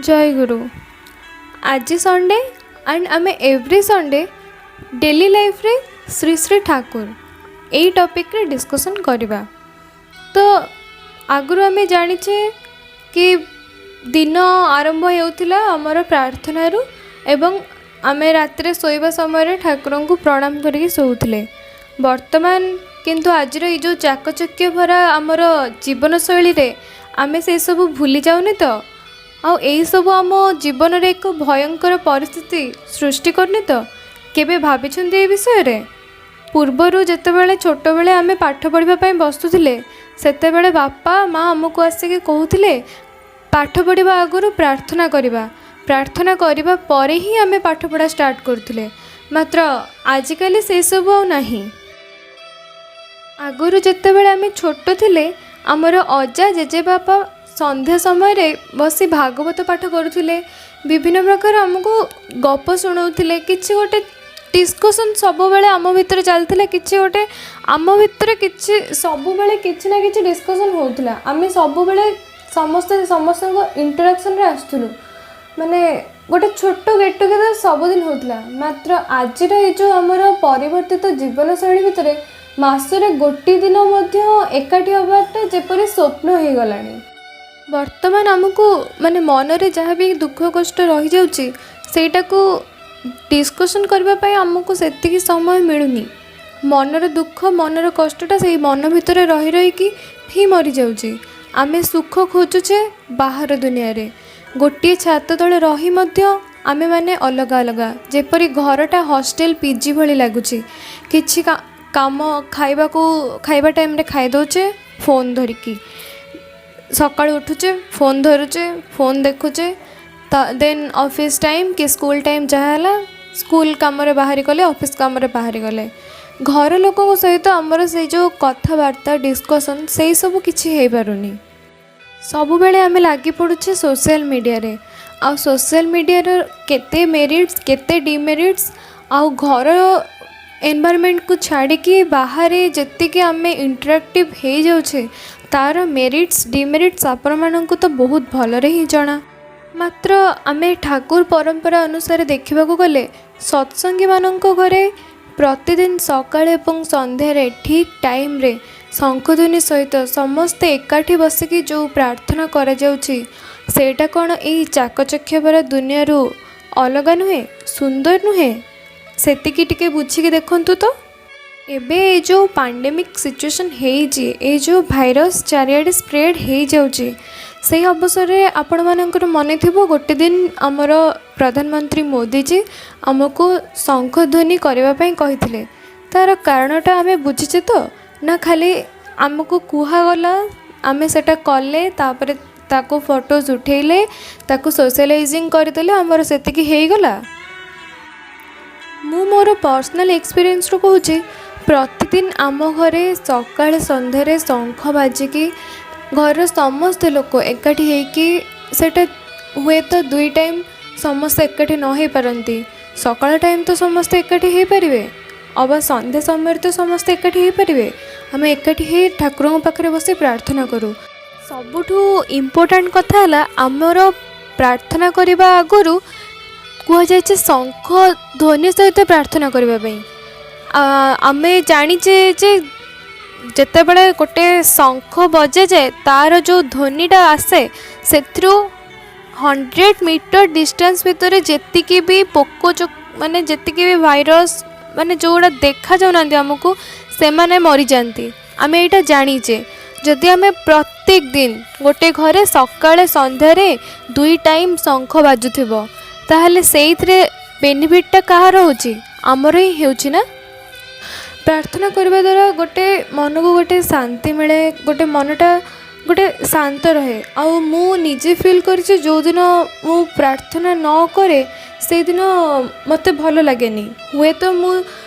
ଜୟଗୁରୁ। ଆଜି Sunday and ଆମେ every Sunday daily ଲାଇଫ୍ରେ ଶ୍ରୀ ଶ୍ରୀ ଠାକୁର ଏଇ ଟପିକ୍ରେ ଡିସ୍କସନ୍ କରିବା। ତ ଆଗରୁ ଆମେ ଜାଣିଛେ କି ଦିନ ଆରମ୍ଭ ହେଉଥିଲା ଆମର ପ୍ରାର୍ଥନାରୁ ଏବଂ ଆମେ ରାତିରେ ଶୋଇବା ସମୟରେ ଠାକୁରଙ୍କୁ ପ୍ରଣାମ କରିକି ଶୋଉଥିଲେ। ବର୍ତ୍ତମାନ କିନ୍ତୁ ଆଜିର ଏଇ ଯେଉଁ ଚାକଚକ୍ୟ ଭରା ଆମର ଜୀବନଶୈଳୀରେ ଆମେ ସେସବୁ ଭୁଲି ଯାଉନେ ତ? ଆଉ ଏଇସବୁ ଆମ ଜୀବନରେ ଏକ ଭୟଙ୍କର ପରିସ୍ଥିତି ସୃଷ୍ଟି କରୁନି ତ? କେବେ ଭାବିଛନ୍ତି ଏ ବିଷୟରେ? ପୂର୍ବରୁ ଯେତେବେଳେ ଛୋଟବେଳେ ଆମେ ପାଠ ପଢ଼ିବା ପାଇଁ ବସୁଥିଲେ, ସେତେବେଳେ ବାପା ମା ଆମକୁ ଆସିକି କହୁଥିଲେ, ପାଠ ପଢ଼ିବା ଆଗରୁ ପ୍ରାର୍ଥନା କରିବା। ପ୍ରାର୍ଥନା କରିବା ପରେ ହିଁ ଆମେ ପାଠପଢ଼ା ଷ୍ଟାର୍ଟ କରୁଥିଲେ। ମାତ୍ର ଆଜିକାଲି ସେସବୁ ଆଉ ନାହିଁ। ଆଗରୁ ଯେତେବେଳେ ଆମେ ଛୋଟ ଥିଲେ, ଆମର ଅଜା, ଜେଜେବାପା ସନ୍ଧ୍ୟା ସମୟରେ ବସି ଭାଗବତ ପାଠ କରୁଥିଲେ, ବିଭିନ୍ନ ପ୍ରକାର ଆମକୁ ଗପ ଶୁଣାଉଥିଲେ। କିଛି ଗୋଟେ ଡିସ୍କସନ୍ ସବୁବେଳେ ଆମ ଭିତରେ ଚାଲିଥିଲା। କିଛି ଗୋଟେ ଆମ ଭିତରେ କିଛି ସବୁବେଳେ କିଛି ନା କିଛି ଡିସ୍କସନ୍ ହେଉଥିଲା। ଆମେ ସବୁବେଳେ ସମସ୍ତେ ସମସ୍ତଙ୍କ ଇଣ୍ଟରାକ୍ସନ୍ରେ ଆସୁଥିଲୁ, ମାନେ ଗୋଟେ ଛୋଟ ଗେଟ୍ ଟୁଗେଦର୍ ସବୁଦିନ ହେଉଥିଲା। ମାତ୍ର ଆଜିର ଏଇ ଯେଉଁ ଆମର ପରିବର୍ତ୍ତିତ ଜୀବନଶୈଳୀ ଭିତରେ ମାସରେ ଗୋଟିଏ ଦିନ ମଧ୍ୟ ଏକାଠି ହେବାଟା ଯେପରି ସ୍ୱପ୍ନ ହେଇଗଲାଣି। ବର୍ତ୍ତମାନ ଆମକୁ ମାନେ ମନରେ ଯାହା ବି ଦୁଃଖ କଷ୍ଟ ରହିଯାଉଛି, ସେଇଟାକୁ ଡିସ୍କସନ୍ କରିବା ପାଇଁ ଆମକୁ ସେତିକି ସମୟ ମିଳୁନି। ମନର ଦୁଃଖ, ମନର କଷ୍ଟଟା ସେଇ ମନ ଭିତରେ ରହି ରହିକି ହିଁ ମରିଯାଉଛି। ଆମେ ସୁଖ ଖୋଜୁଛେ ବାହାର ଦୁନିଆରେ। ଗୋଟିଏ ଛାତ ତଳେ ରହି ମଧ୍ୟ ଆମେମାନେ ଅଲଗା ଅଲଗା, ଯେପରି ଘରଟା ହଷ୍ଟେଲ, ପିଜି ଭଳି ଲାଗୁଛି। କିଛି କାମ ଖାଇବାକୁ ଖାଇବା ଟାଇମ୍ରେ ଖାଇ ଦେଉଛେ ଫୋନ୍ ଧରିକି, ସକାଳୁ ଉଠୁଛେ, ଫୋନ୍ ଧରୁଛେ, ଫୋନ୍ ଦେଖୁଛେ। ତ ଦେନ୍ ଅଫିସ୍ ଟାଇମ୍ କି ସ୍କୁଲ ଟାଇମ୍ ଯାହା ହେଲା, ସ୍କୁଲ କାମରେ ବାହାରି ଗଲେ, ଅଫିସ୍ କାମରେ ବାହାରି ଗଲେ। ଘର ଲୋକଙ୍କ ସହିତ ଆମର ସେଇ ଯେଉଁ କଥାବାର୍ତ୍ତା, ଡିସ୍କସନ୍, ସେଇ ସବୁ କିଛି ହେଇପାରୁନି। ସବୁବେଳେ ଆମେ ଲାଗି ପଡ଼ୁଛେ ସୋସିଆଲ ମିଡ଼ିଆରେ। ଆଉ ସୋସିଆଲ ମିଡ଼ିଆର କେତେ ମେରିଟ୍ସ, କେତେ ଡିମେରିଟ୍ସ, ଆଉ ଘର ଏନଭାରମେଣ୍ଟକୁ ଛାଡ଼ିକି ବାହାରେ ଯେତିକି ଆମେ ଇଣ୍ଟରାକ୍ଟିଭ୍ ହେଇଯାଉଛେ, ତା'ର ମେରିଟ୍ସ, ଡିମେରିଟ୍ସ ଆପଣମାନଙ୍କୁ ତ ବହୁତ ଭଲରେ ହିଁ ଜଣା। ମାତ୍ର ଆମେ ଠାକୁର ପରମ୍ପରା ଅନୁସାରେ ଦେଖିବାକୁ ଗଲେ, ସତ୍ସଙ୍ଗୀମାନଙ୍କ ଘରେ ପ୍ରତିଦିନ ସକାଳେ ଏବଂ ସନ୍ଧ୍ୟାରେ ଠିକ୍ ଟାଇମ୍ରେ ଶଙ୍ଖଧ୍ୱନି ସହିତ ସମସ୍ତେ ଏକାଠି ବସିକି ଯେଉଁ ପ୍ରାର୍ଥନା କରାଯାଉଛି, ସେଇଟା କ'ଣ ଏଇ ଚାକଚକ୍ୟ ଭରା ଦୁନିଆରୁ ଅଲଗା ନୁହେଁ, ସୁନ୍ଦର ନୁହେଁ? ସେତିକି ଟିକେ ବୁଝିକି ଦେଖନ୍ତୁ ତ। ଏବେ ଏଇ ଯେଉଁ ପାଣ୍ଡେମିକ୍ ସିଚୁଏସନ୍ ହେଇଛି, ଏଇ ଯେଉଁ ଭାଇରସ୍ ଚାରିଆଡ଼େ ସ୍ପ୍ରେଡ଼୍ ହେଇଯାଉଛି, ସେଇ ଅବସରରେ ଆପଣମାନଙ୍କର ମନେ ଥିବ, ଗୋଟେ ଦିନ ଆମର ପ୍ରଧାନମନ୍ତ୍ରୀ ମୋଦିଜୀ ଆମକୁ ଶଙ୍ଖଧ୍ୱନି କରିବା ପାଇଁ କହିଥିଲେ। ତା'ର କାରଣଟା ଆମେ ବୁଝିଛେ ତ, ନା ଖାଲି ଆମକୁ କୁହାଗଲା, ଆମେ ସେଇଟା କଲେ, ତାପରେ ତାକୁ ଫଟୋଜ୍ ଉଠେଇଲେ, ତାକୁ ସୋସିଆଲାଇଜିଂ କରିଦେଲେ, ଆମର ସେତିକି ହେଇଗଲା? ମୁଁ ମୋର ପର୍ସନାଲ୍ ଏକ୍ସପିରିଏନ୍ସରୁ କହୁଛି, ପ୍ରତିଦିନ ଆମ ଘରେ ସକାଳେ ସନ୍ଧ୍ୟାରେ ଶଙ୍ଖ ବାଜିକି ଘରର ସମସ୍ତେ ଲୋକ ଏକାଠି ହେଇକି, ସେଇଟା ହୁଏତ ଦୁଇ ଟାଇମ୍ ସମସ୍ତେ ଏକାଠି ନ ହେଇପାରନ୍ତି, ସକାଳ ଟାଇମ୍ ତ ସମସ୍ତେ ଏକାଠି ହେଇପାରିବେ ଅବା ସନ୍ଧ୍ୟା ସମୟରେ ତ ସମସ୍ତେ ଏକାଠି ହେଇପାରିବେ। ଆମେ ଏକାଠି ହେଇ ଠାକୁରଙ୍କ ପାଖରେ ବସି ପ୍ରାର୍ଥନା କରୁ। ସବୁଠୁ ଇମ୍ପୋର୍ଟାଣ୍ଟ କଥା ହେଲା, ଆମର ପ୍ରାର୍ଥନା କରିବା ଆଗରୁ କୁହାଯାଇଛି ଶଙ୍ଖ ଧ୍ୱନି ସହିତ ପ୍ରାର୍ଥନା କରିବା ପାଇଁ। ଆମେ ଜାଣିଛେ ଯେ ଯେତେବେଳେ ଗୋଟେ ଶଙ୍ଖ ବଜାଯାଏ, ତା'ର ଯେଉଁ ଧ୍ୱନିଟା ଆସେ, ସେଥିରୁ 100 ମିଟର ଡିଷ୍ଟାନ୍ସ ଭିତରେ ଯେତିକି ବି ପୋକ, ମାନେ ଯେତିକି ବି ଭାଇରସ୍, ମାନେ ଯେଉଁଗୁଡ଼ା ଦେଖାଯାଉନାହାନ୍ତି ଆମକୁ, ସେମାନେ ମରିଯାଆନ୍ତି। ଆମେ ଏଇଟା ଜାଣିଛେ। ଯଦି ଆମେ ପ୍ରତ୍ୟେକ ଦିନ ଗୋଟେ ଘରେ ସକାଳେ ସନ୍ଧ୍ୟାରେ ଦୁଇ ଟାଇମ୍ ଶଙ୍ଖ ବାଜୁଥିବ, ତାହେଲେ ସେଇଥିରେ ବେନିଫିଟ୍ଟା କାହାର ହେଉଛି? ଆମର ହିଁ ହେଉଛି ନା? ପ୍ରାର୍ଥନା କରିବା ଦ୍ୱାରା ଗୋଟେ ମନକୁ ଗୋଟେ ଶାନ୍ତି ମିଳେ, ଗୋଟେ ମନଟା ଗୋଟେ ଶାନ୍ତ ରହେ। ଆଉ ମୁଁ ନିଜେ ଫିଲ୍ କରିଛି, ଯେଉଁଦିନ ମୁଁ ପ୍ରାର୍ଥନା ନ କରେ, ସେଇଦିନ ମୋତେ ଭଲ ଲାଗେନି। ହୁଏତ ମୁଁ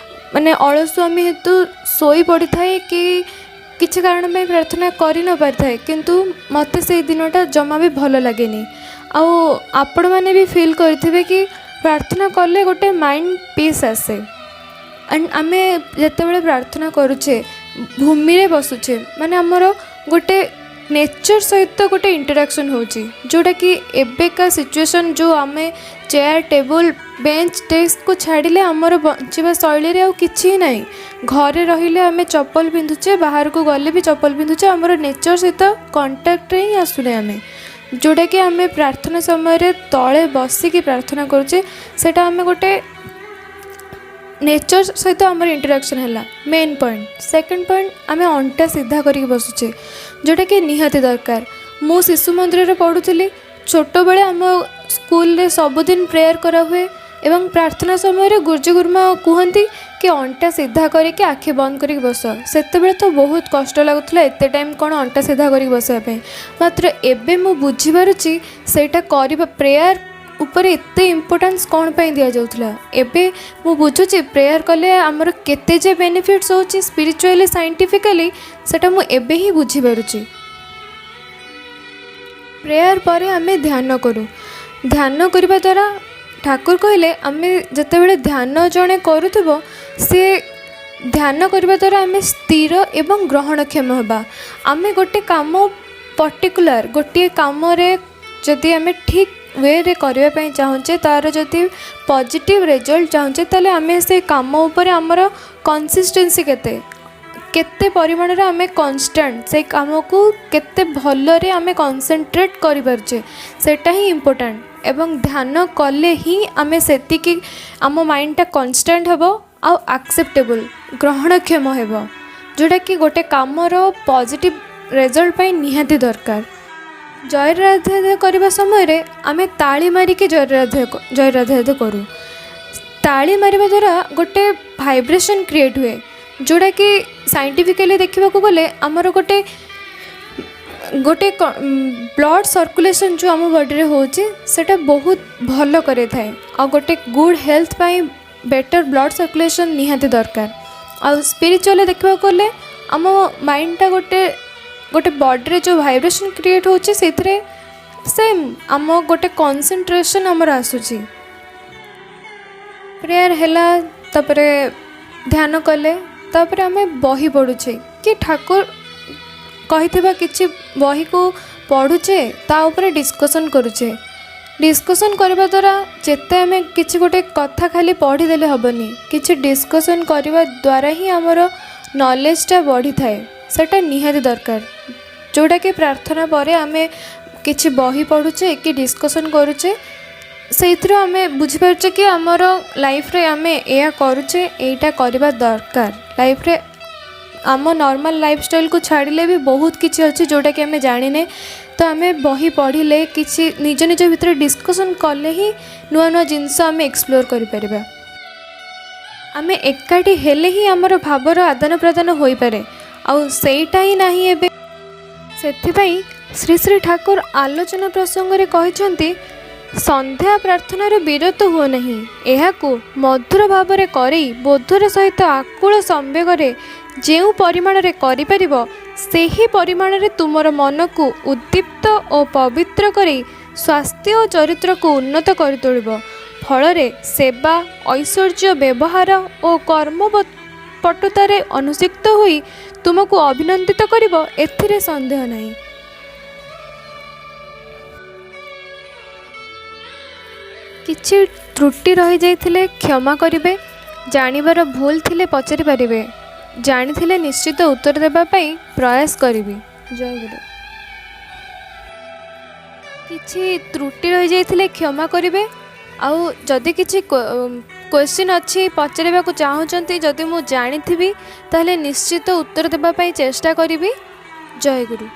ମାନେ ଅଳସୁଆମି ହେତୁ ଶୋଇ ପଡ଼ିଥାଏ କି କିଛି କାରଣ ପାଇଁ ପ୍ରାର୍ଥନା କରି ନ ପାରିଥାଏ, କିନ୍ତୁ ମୋତେ ସେଇ ଦିନଟା ଜମା ବି ଭଲ ଲାଗେନି। ଆଉ ଆପଣମାନେ ବି ଫିଲ୍ କରିଥିବେ କି ପ୍ରାର୍ଥନା କଲେ ଗୋଟେ ମାଇଣ୍ଡ ପିସ୍ ଆସେ। ଆଣ୍ଡ ଆମେ ଯେତେବେଳେ ପ୍ରାର୍ଥନା କରୁଛେ, ଭୂମିରେ ବସୁଛେ, ମାନେ ଆମର ଗୋଟେ ନେଚର୍ ସହିତ ଗୋଟେ ଇଣ୍ଟରାକ୍ସନ୍ ହେଉଛି, ଯେଉଁଟାକି ଏବେକା ସିଚୁଏସନ୍, ଯେଉଁ ଆମେ ଚେୟାର, ଟେବୁଲ୍, ବେଞ୍ଚ, ଡେସ୍କକୁ ଛାଡ଼ିଲେ ଆମର ବଞ୍ଚିବା ଶୈଳୀରେ ଆଉ କିଛି ନାହିଁ। ଘରେ ରହିଲେ ଆମେ ଚପଲ ପିନ୍ଧୁଛେ, ବାହାରକୁ ଗଲେ ବି ଚପଲ ପିନ୍ଧୁଛେ। ଆମର ନେଚର୍ ସହିତ କଣ୍ଟାକ୍ଟରେ ହିଁ ଆସୁନେ ଆମେ। ଯେଉଁଟାକି ଆମେ ପ୍ରାର୍ଥନା ସମୟରେ ତଳେ ବସିକି ପ୍ରାର୍ଥନା କରୁଛେ, ସେଇଟା ଆମେ ଗୋଟେ ନେଚର୍ ସହିତ ଆମର ଇଣ୍ଟରାକ୍ସନ୍ ହେଲା, ମେନ୍ ପଏଣ୍ଟ। ସେକେଣ୍ଡ ପଏଣ୍ଟ, ଆମେ ଅଣ୍ଟା ସିଧା କରିକି ବସୁଛେ, ଯେଉଁଟାକି ନିହାତି ଦରକାର। ମୁଁ ଶିଶୁ ମନ୍ଦିରରେ ପଢ଼ୁଥିଲି। ଛୋଟବେଳେ ଆମ ସ୍କୁଲରେ ସବୁଦିନ ପ୍ରେୟାର କରାହୁଏ ଏବଂ ପ୍ରାର୍ଥନା ସମୟରେ ଗୁରୁଜୀ ଗୁରୁମା କୁହନ୍ତି କି ଅଣ୍ଟା ସିଧା କରିକି ଆଖି ବନ୍ଦ କରିକି ବସ। ସେତେବେଳେ ତ ବହୁତ କଷ୍ଟ ଲାଗୁଥିଲା, ଏତେ ଟାଇମ୍ କ'ଣ ଅଣ୍ଟା ସିଧା କରିକି ବସିବା ପାଇଁ। ମାତ୍ର ଏବେ ମୁଁ ବୁଝିପାରୁଛି ସେଇଟା କରିବା, ପ୍ରେୟାର ଉପରେ ଏତେ ଇମ୍ପୋର୍ଟାନ୍ସ କ'ଣ ପାଇଁ ଦିଆଯାଉଥିଲା। ଏବେ ମୁଁ ବୁଝୁଛି ପ୍ରେୟାର କଲେ ଆମର କେତେ ଯେ ବେନିଫିଟ୍ସ ହେଉଛି ସ୍ପିରିଚୁଆଲି, ସାଇଣ୍ଟିଫିକାଲି, ସେଇଟା ମୁଁ ଏବେ ହିଁ ବୁଝିପାରୁଛି। ପ୍ରେୟାର ପରେ ଆମେ ଧ୍ୟାନ କରୁ। ଧ୍ୟାନ କରିବା ଦ୍ୱାରା ଠାକୁର କହିଲେ, ଆମେ ଯେତେବେଳେ ଧ୍ୟାନ ଜଣେ କରୁଥିବ, ସିଏ ଧ୍ୟାନ କରିବା ଦ୍ୱାରା ଆମେ ସ୍ଥିର ଏବଂ ଗ୍ରହଣକ୍ଷମ ହେବା। ଆମେ ଗୋଟେ କାମ, ପର୍ଟିକୁଲାର ଗୋଟିଏ କାମରେ ଯଦି ଆମେ ଠିକ୍ ୱେରେ କରିବା ପାଇଁ ଚାହୁଁଛେ, ତା'ର ଯଦି ପଜିଟିଭ୍ ରେଜଲ୍ଟ ଚାହୁଁଛେ, ତାହେଲେ ଆମେ ସେ କାମ ଉପରେ ଆମର କନସିଷ୍ଟେନ୍ସି କେତେ କେତେ ପରିମାଣରେ ଆମେ କନଷ୍ଟାଣ୍ଟ, ସେଇ କାମକୁ କେତେ ଭଲରେ ଆମେ କନସେନ୍ଟ୍ରେଟ୍ କରିପାରୁଛେ, ସେଇଟା ହିଁ ଇମ୍ପୋର୍ଟାଣ୍ଟ। ଏବଂ ଧ୍ୟାନ କଲେ ହିଁ ଆମେ ସେତିକି ଆମ ମାଇଣ୍ଡଟା କନଷ୍ଟାଣ୍ଟ ହେବ ଆଉ ଆକ୍ସେପ୍ଟେବୁଲ୍, ଗ୍ରହଣକ୍ଷମ ହେବ, ଯେଉଁଟାକି ଗୋଟେ କାମର ପଜିଟିଭ୍ ରେଜଲ୍ଟ ପାଇଁ ନିହାତି ଦରକାର। ଜୟ ରାଧେ ରାଧେ କରିବା ସମୟରେ ଆମେ ତାଳି ମାରିକି ଜୟ ରାଧେ ଜୟ ରାଧେ ରାଧେ କରୁ। ତାଳି ମାରିବା ଦ୍ୱାରା ଗୋଟେ ଭାଇବ୍ରେସନ୍ କ୍ରିଏଟ୍ ହୁଏ, ଯେଉଁଟାକି ସାଇଣ୍ଟିଫିକାଲି ଦେଖିବାକୁ ଗଲେ ଆମର ଗୋଟେ ବ୍ଲଡ଼ ସର୍କୁଲେସନ୍ ଯେଉଁ ଆମ ବଡ଼ିରେ ହେଉଛି, ସେଇଟା ବହୁତ ଭଲ କରିଥାଏ। ଆଉ ଗୋଟେ ଗୁଡ଼୍ ହେଲ୍ଥ ପାଇଁ ବେଟର୍ ବ୍ଲଡ଼ ସର୍କୁଲେସନ୍ ନିହାତି ଦରକାର। ଆଉ ସ୍ପିରିଚୁଆଲି ଦେଖିବାକୁ ଗଲେ ଆମ ମାଇଣ୍ଡଟା ଗୋଟେ ବଡ଼ିରେ ଯେଉଁ ଭାଇବ୍ରେସନ୍ କ୍ରିଏଟ୍ ହେଉଛି, ସେଇଥିରେ ସେମ୍ ଆମ ଗୋଟେ କନସେନ୍ଟ୍ରେସନ୍ ଆମର ଆସୁଛି। ପ୍ରେୟାର ହେଲା, ତାପରେ ଧ୍ୟାନ କଲେ, ତାପରେ ଆମେ ବହି ପଢ଼ୁଛେ କି ଠାକୁର କହିଥିବା କିଛି ବହିକୁ ପଢ଼ୁଛେ, ତା ଉପରେ ଡିସ୍କସନ୍ କରୁଛେ। ଡିସ୍କସନ୍ କରିବା ଦ୍ୱାରା, ଯେତେ ଆମେ କିଛି ଗୋଟେ କଥା ଖାଲି ପଢ଼ିଦେଲେ ହେବନି, କିଛି ଡିସ୍କସନ୍ କରିବା ଦ୍ୱାରା ହିଁ ଆମର ନଲେଜଟା ବଢ଼ିଥାଏ। ସେଇଟା ନିହାତି ଦରକାର, ଯେଉଁଟାକି ପ୍ରାର୍ଥନା ପରେ ଆମେ କିଛି ବହି ପଢ଼ୁଛେ କି ଡିସ୍କସନ୍ କରୁଛେ, ସେଇଥିରୁ ଆମେ ବୁଝିପାରୁଛେ କି ଆମର ଲାଇଫ୍ରେ ଆମେ ଏଇଆ କରୁଛେ, ଏଇଟା କରିବା ଦରକାର। ଲାଇଫ୍ରେ ଆମ ନର୍ମାଲ୍ ଲାଇଫଷ୍ଟାଇଲ୍କୁ ଛାଡ଼ିଲେ ବି ବହୁତ କିଛି ଅଛି, ଯେଉଁଟାକି ଆମେ ଜାଣିନେ। ତ ଆମେ ବହି ପଢ଼ିଲେ, କିଛି ନିଜ ନିଜ ଭିତରେ ଡିସ୍କସନ୍ କଲେ ହିଁ ନୂଆ ନୂଆ ଜିନିଷ ଆମେ ଏକ୍ସପ୍ଲୋର୍ କରିପାରିବା। ଆମେ ଏକାଠି ହେଲେ ହିଁ ଆମର ଭାବର ଆଦାନ ପ୍ରଦାନ ହୋଇପାରେ, ଆଉ ସେଇଟା ହିଁ ନାହିଁ ଏବେ। ସେଥିପାଇଁ ଶ୍ରୀ ଶ୍ରୀ ଠାକୁର ଆଲୋଚନା ପ୍ରସଙ୍ଗରେ କହିଛନ୍ତି, ସନ୍ଧ୍ୟା ପ୍ରାର୍ଥନାରୁ ବିରତ ହୁଅ ନାହିଁ। ଏହାକୁ ମଧୁର ଭାବରେ କରେଇ ବୋଧର ସହିତ ଆକୁଳ ସମ୍ବେଗରେ ଯେଉଁ ପରିମାଣରେ କରିପାରିବ, ସେହି ପରିମାଣରେ ତୁମର ମନକୁ ଉଦ୍ଦୀପ୍ତ ଓ ପବିତ୍ର କରି ସ୍ୱାସ୍ଥ୍ୟ ଓ ଚରିତ୍ରକୁ ଉନ୍ନତ କରିତୋଳିବ। ଫଳରେ ସେବା, ଐଶ୍ୱର୍ଯ୍ୟ, ବ୍ୟବହାର ଓ କର୍ମ ପଟୁତାରେ ଅନୁସିକ୍ତ ହୋଇ ତୁମକୁ ଅଭିନନ୍ଦିତ କରିବ, ଏଥିରେ ସନ୍ଦେହ ନାହିଁ। କିଛି ତ୍ରୁଟି ରହିଯାଇଥିଲେ କ୍ଷମା କରିବେ। ଜାଣିବାର ଭୁଲ ଥିଲେ ପଚାରି ପାରିବେ। ଜାଣିଥିଲେ ନିଶ୍ଚିତ ଉତ୍ତର ଦେବା ପାଇଁ ପ୍ରୟାସ କରିବି। ଜୟ ଗୁରୁ। କିଛି ତ୍ରୁଟି ରହିଯାଇଥିଲେ କ୍ଷମା କରିବେ। ଆଉ ଯଦି କିଛି କ୍ୱେଶ୍ଚିନ୍ ଅଛି, ପଚାରିବାକୁ ଚାହୁଁଛନ୍ତି, ଯଦି ମୁଁ ଜାଣିଥିବି ତାହେଲେ ନିଶ୍ଚିତ ଉତ୍ତର ଦେବା ପାଇଁ ଚେଷ୍ଟା କରିବି। ଜୟ ଗୁରୁ।